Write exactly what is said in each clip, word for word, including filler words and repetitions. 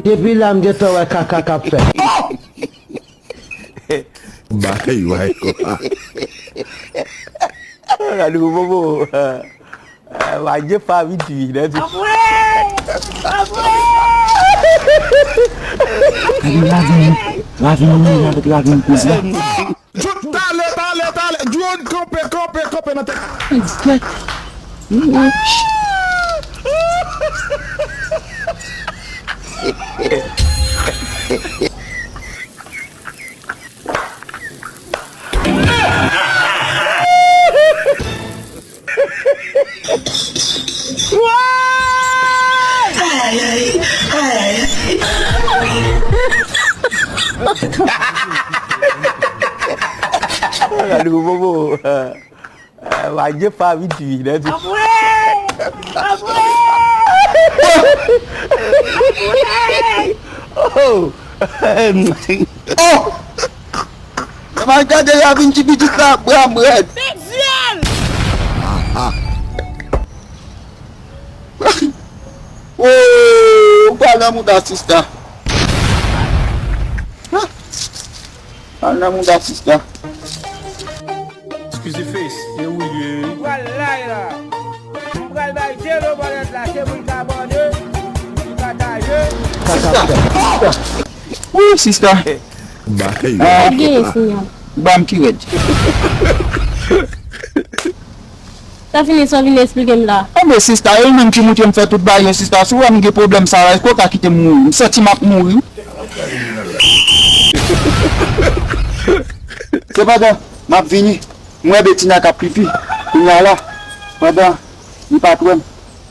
Depi la m gentan wè kaka k ap fèt. Bay way. Gade yon bobo. Wadye pa vit wi nèt. Apre! Apre! Ravin, ravin, ravin, ravin, ravin, kouz la. Talè, talè, talè. Drone kanpe, kanpe, kanpe nan tèt. Gade yon bobo. Wadye pa vit wi nèt. Apre! Apre! Apre! Oh! Oh! Mwen gade ravin ti pitit la, bra m rèd. Fèk zyèl! Oh, ou pral nan mouda sista. Pral nan mouda sista. Eskize Face, e ou li ye wi. Pral lay la. M pral bay de lo bòlèt la, se moun k abòne, ki pataje. Wi, sista. Bay. Ah, gen sinyal. Ba m ki rèd. Sa fini, sa vin eksplike m la. Anben sista, e ou menm ki moutre m fè tout bagay yo sista, si w wè m gen pwoblèm sa la, èske w ka kite m mouri? M santi m ap mouri wi. Sepandan, m ap vini. M wè Betina k ap pipi. Kounye a la, pandan li pa t wè m,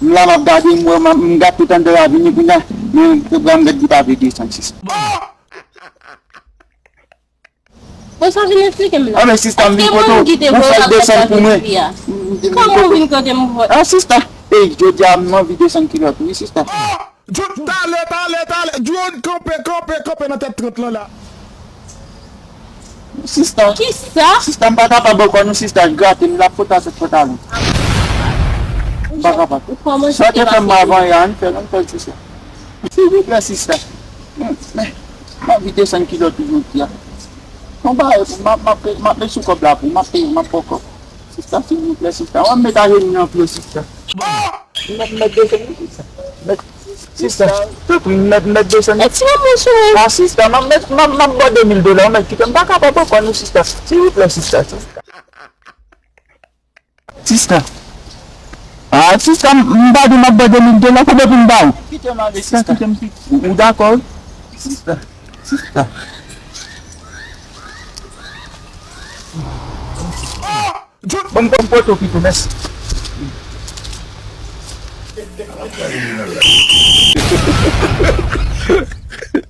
m la m ap gade, m wè m, m gade tout anndan ravin li kounye a, men bra m rèd li pa vle desann sista. Bon, sa vin eksplike m la. Anben sista, m vin kote w pou fè desann pou mwen. Kòman w vin kote m? Ah, sista. Ey, jodi a m anvi desann kilòt ou wi, sista. Talè, talè, talè. Drone kanpe, kanpe, kanpe nan tèt trant lan la. Sista. Kisa? Sista, m pa kapab ankò non, sista. Grate m, l ap fout atèt pantalon. M pa kapab. Sa w te fè m avan yè a, ann fè l, ann fè l, sista. Silvouplè, sista. M anvi desann kilòt ou jodi a. Yon bagay pou m, m ap, m ap met sou kòb la pou m, m ap peye, m ap ba w kòb. Sista, silvouplè, sista. W ap met ajenou nan pye w, sista. M ap met desann wi, sista. Met, sista, tanpri, m met, met desann wi. Ti moun sou. Ah, sista, m ap met, m ap, m ap ba w de mil dola, w mèt kite m, m pa kapab ankò non, sista. Silvouplè, sista, sista. Sista. Ah, sista, m, m pa di w m ap ba w de mil dola, kote pou m ba w? Kite m ale, sista. Sista, kite m, ou dakò wi? Sista, sista. Bon, m, m pote w pito, mèsi.